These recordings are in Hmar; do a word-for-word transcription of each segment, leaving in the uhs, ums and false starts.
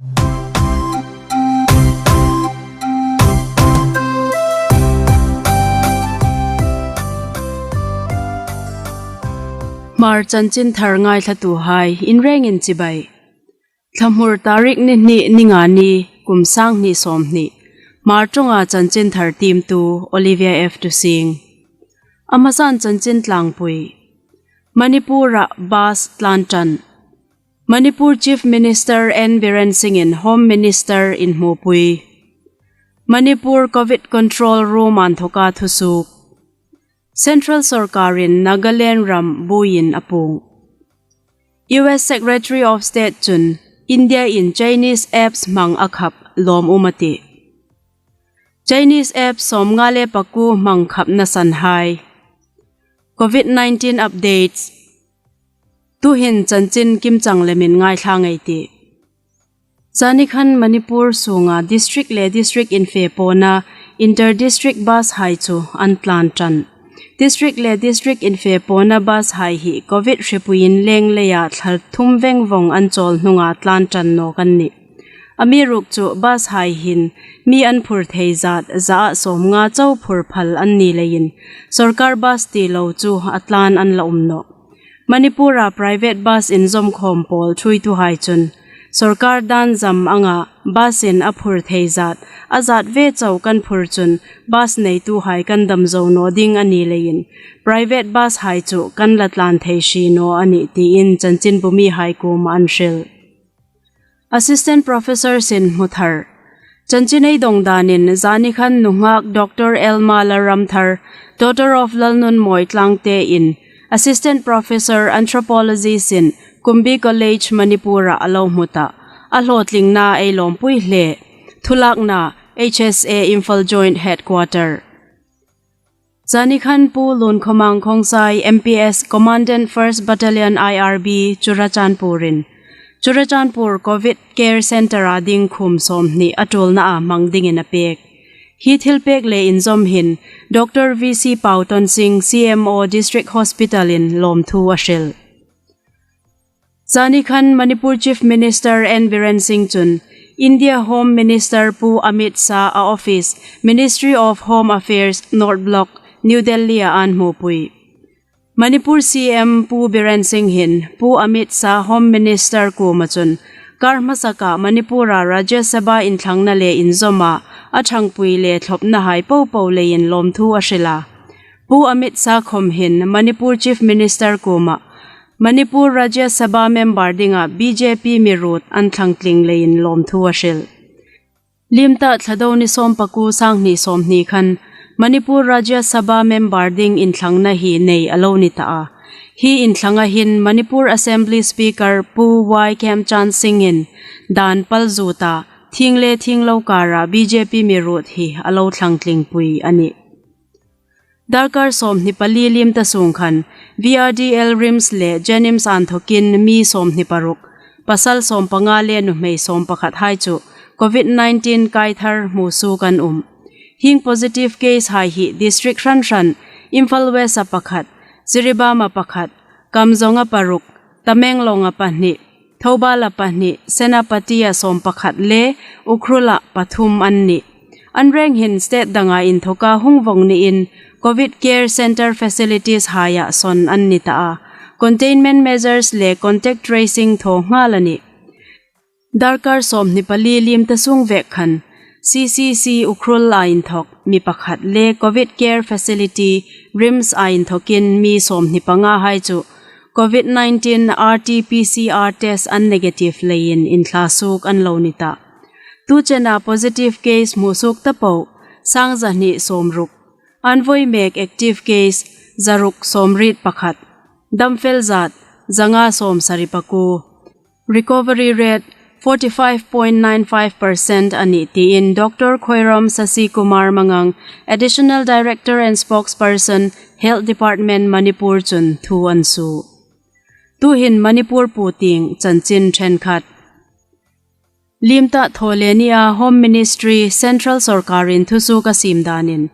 Hmar chanchinthar ngaithlatuhai in rengin chibai. Thlamur tarik ni hni, Ningani, kum sanghni sawmhni. Hmar ṭawnga chanchinthar tiemtu Olivia F Tusing. A hmasan chanchin tlangpui. Manipura bus tlan ṭan. Manipur Chief Minister N Biren Singh-in Home Minister inhmupui. Manipur Covid Control Room inthoka thusuok. Central Sorkarin Nagaland ram buoiin a puong. U S Secretary of State chun India-in Chinese apps hmang a khap lawm um a tih. Chinese apps sawmnga le pakuo hmang khapna sanhai. Covid nineteen updates. Tuhin chanchin kimchang lemin ngaithla ngei ei tih. Zanikhan Manipur sunga district le district infepawna inter-district bus hai chu an tlan ṭan. District le district infepawna bus hai hi Covid hripuiin leng leia thla thum veng vawng an chawl hnunga tlan ṭan nawk an nih. Amiruokchu bus hai hin mi an phur thei zat zaa sawmnga chau phur phal an ni leiin, sorkar bus ti lo chu a tlan an la um nawh. Manipura private bus inzawm khawm pawl thuoituhai chun, sorkar dan zam anga bus-in a phur thei zat, a zat ve chau kan phur chun bus neituhai kan dam zo naw ding a ni leiin, private bus hai chu kan la tlan thei hri naw a nih tiin chanchinbu mihai kuoma an hril. Assistant Professor sin hmu thar. Chanchin ei dawng danin zanikhan nunghak Doctor Elma Lalramthar, daughter of Lalnunmawi Tlangte in Assistant Professor Anthropology sin Kumbi College Manipur-a a lo hmu ta. A hlawtlingna ei lawmpui hle. Thulakna H S A Imphal Joint Headquarter. Zanikhan Pu Lunkhomang Khongsai, M P S, Commandant First Battalion I R B, Churachandpur-in Churachandpur Covid Care Centre-a ding khum sawmhni a ṭulnaa hmang dingin a pek. Hi thilpek le inzawm hin Doctor V C Pautonsing, C M O District Hospital-in lawmthu a hril. Zanikhan Manipur Chief Minister N Biren Singh chun India Home Minister Pu Amit Shah-a office, Ministry of Home Affairs, North Block, New Delhi-a an hmupui. Manipur C M Pu Biren Singh hin Pu Amit Shah Home Minister kuoma chun kar hmasaka Manipur-a Rajya Sabha inthlangna le inzawma a ṭhangpui le thlopnahai popo leiin lawmthu a hril a. Pu Amit Shah khawm hin Manipur Chief Minister kuoma Manipur Rajya Sabha member dinga B J P mi ruot an thlangtling leiin lawmthu a hril. Limta Thlado ni sawmpakuo, sanghni sawmhni khan Manipur Rajya Sabha member ding inthlangna hi nei a lo ni ta a. Hi inthlanga hin Manipur Assembly Speaker Pu Y Khemchand Singh-in dan pal zu ta, thing le thing lo kara B J P mi ruot hi a lo thlangtlingpui a nih. Darkar sawmhni pali limta sung khan V R D L, RIMS le JNIMS inthokin mi sawmhni paruk, pasal sawmpanga le nuhmei sawmpakhat hai chu Covid nineteen kaithar hmusuok an um. Hieng positive case hai hi district hran hran, Imphal West-a pakhat, Jiribam-a pakhat, Kamjong-a paruk, Tamenglong-a pahni, Thoubal-a pahni, Senapati-a sawmpakhat le Ukhrul-a pathum an nih. An reng hin state danga inthoka hung vawng niin Covid Care Centre facilities haia sawn an ni ta a. Containment measures le contact tracing thaw nghal a nih. Darkar sawmhni pali limta sung vek khan C C C Ukhrul-a inthok mi pakhat le Covid Care Facility, RIMS-a inthokin mi sawmhni panga hai chu Covid nineteen R T P C R test an negative leiin inthla suok an lo ni ta. Tu chena positive case hmusuok ta po, sang zahni sawmruk. An voi mek active case zaruk sawmriet pakhat. Damfel zat zanga sawmsari pakuo. Recovery rate forty-five point nine five percent a nih tiin Doctor Khoirom Sasikumar Mangang, Additional Director and Spokesperson, Health Department, Manipur chun thu an suo. Tuhin Manipur puo tieng chanchin ṭhenkhat. Limta Thawlenia Home Ministry, Central Sorkarin thusuok a siem danin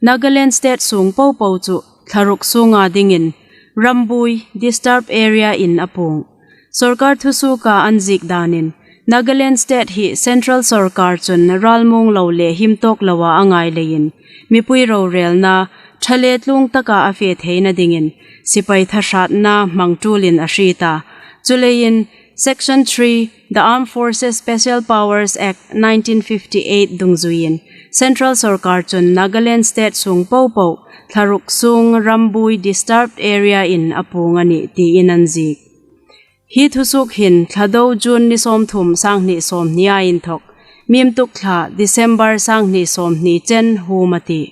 Nagaland state sung popo chu thlaruk sunga dingin rambuoi, disturbed area-in a puong. Sorkar thusuoka an ziek danin Nagaland State hi Central Sawrkar chun ralmuong lo le him tawk loa a ngai leiin mipui rorelna ṭha le tlung taka a fe theina dingin sipai thahrâtna hmang tulin a hriet a. Chuleiin Section three, The Armed Forces Special Powers Act nineteen fifty-eight dungzuiin Central Sawrkar chun Nagaland State sung popo thla ruk sung rambuoi disturbed area-in a puong a nih tiin an ziek. Hi thusuok hin thla do June ni sawmthum, sanghni sawmhnia inthok, mimtuk thla December sanghni sawmhni chen huom a tih.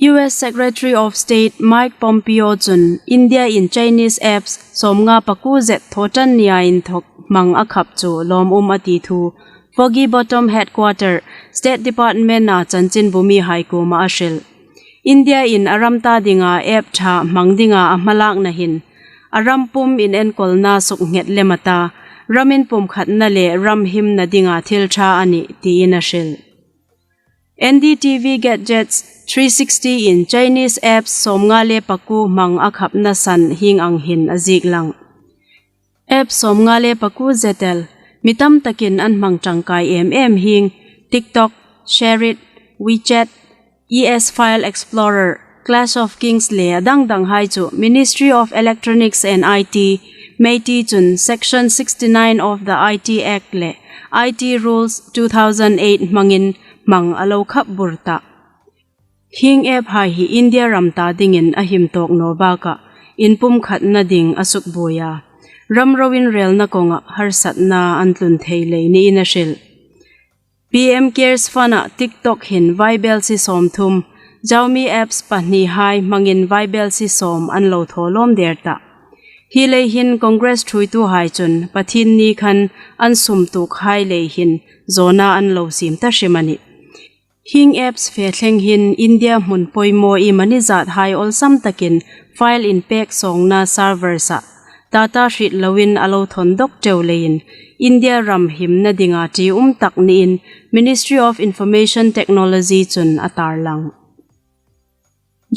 U S Secretary of State Mike Pompeo chun India-in Chinese apps sawmnga pakuo zet Thawṭanni inthok hmang a khap chu lawm um a ti thu Foggy Bottom Headquarter, State Department-a chanchinbumihai kuoma a hril. India-in a ram ta dinga app ṭha hmang dinga a hmalakna hin a ram pum inenkawlna suknghet lem a ta, ram inpumkhatna le ram himna dinga thil ṭha a nih tiin a hril. N D T V Gadgets three sixty-in Chinese apps sawmnga le pakuo hmang a khapna san hieng ang hin a ziek lang. App sawmnga le pakuo zet el, mi tam takin an hmang ṭangkai em em hieng TikTok, Share It, WeChat, E S File Explorer, Clash of Kings le a dang danghai chu Ministry of Electronics and I T, MeitY chun Section sixty-nine of the I T Act le I T Rules two thousand eight hmangin hmang a lo khap bur ta. Hieng app-hai hi India ram ta dingin a him tawk naw bakah inpumkhatna ding a sukbuoi a, ram ro inrelna kawnga harsatna an tlun thei lei niin a hril. P M Cares Fund-a TikTok hin vaibelsie sawmthum, Xiaomi apps pahnihai hmangin vaibelsie sawm an lo thaw lawm der ta. Hi lei hin Congress ṭhuoituhai chun Pathienni khan an sum tuokhai lei hin zawna an lo siem ta hrim a nih. Hieng apps fe thleng hin India hmun poimaw iemani zathai awlsam takin file inpek sawngna servers-a data hriet loin a lo thawn dawk ṭeu leiin India ram himna dinga ṭium tak niin Ministry of Information Technology chun a tarlang.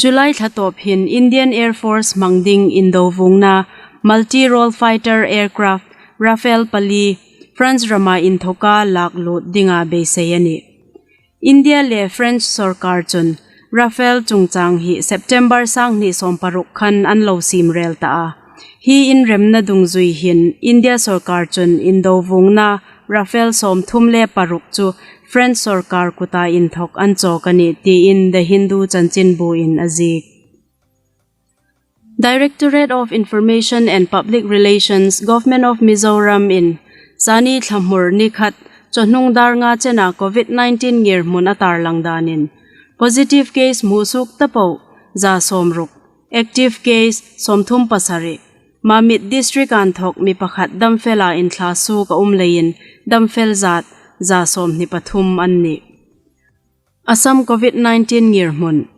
July thla tawp hin Indian Air Force hmang ding indo vuongna multi-role fighter aircraft Rafale pali France rama inthoka lak lut dinga beisei a nih. India le French sawrkar chun Rafale chungchang hi September sanghni sawmparuk khan an lo siem rel ta a. Hi inremna dungzui hin India sawrkar chun indo vuongna Rafale sawmthum le paruk chu French sawrkar kuta inthok an chawk a nih tiin The Hindu chanchinbuin a ziek. Directorate of Information and Public Relations, Government of Mizoram-in zani thlamur ni khat chawhnung dar nga chena Covid nineteen ngirhmun a tarlang danin positive case hmusuok ta po za sawmruk, active case sawmthum pasari, Mamit District inthok mi pakhat damfela inthla suok a um leiin damfel zat za sawmhni pathum an nih. Assam Covid nineteen ngirhmun.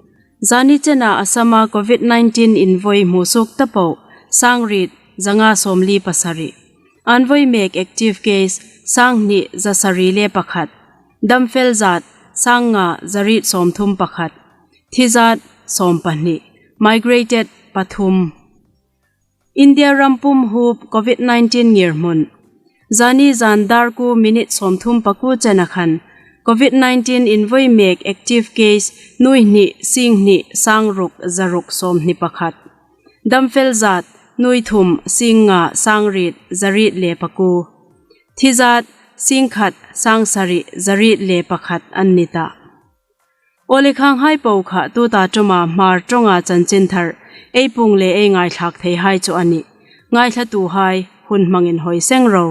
Zani chena Assama Covid nineteen invoi hmusuok ta po sangriet zanga sawmli pasari. Invoi mek active case sanghni zasari le pakhat. Damfel zat sangnga zariet sawmthum pakhat. Thi zat sawmpahni. Migrated pathum. India ram pum huop Covid nineteen ngirhmun. Zani zan dar kuo minute sawmthum pakuo chena khan Covid nineteen invoi mek active case nuoi hni, sing hni, sangruk, zaruk, sawmhni pakhat. Damfel zat nuoi thum, sing nga, sangriet, zariet le pakuo. Thi zat sing khat, sangsari, zariet le pakhat an ni ta. Aw le, khanghai po kha tuta ṭuma Hmar ṭawnga chanchinthar ei puong le ei ngaithlak theihai chu a nih. Ngaithlatuhai hun hmangin hoi seng ro.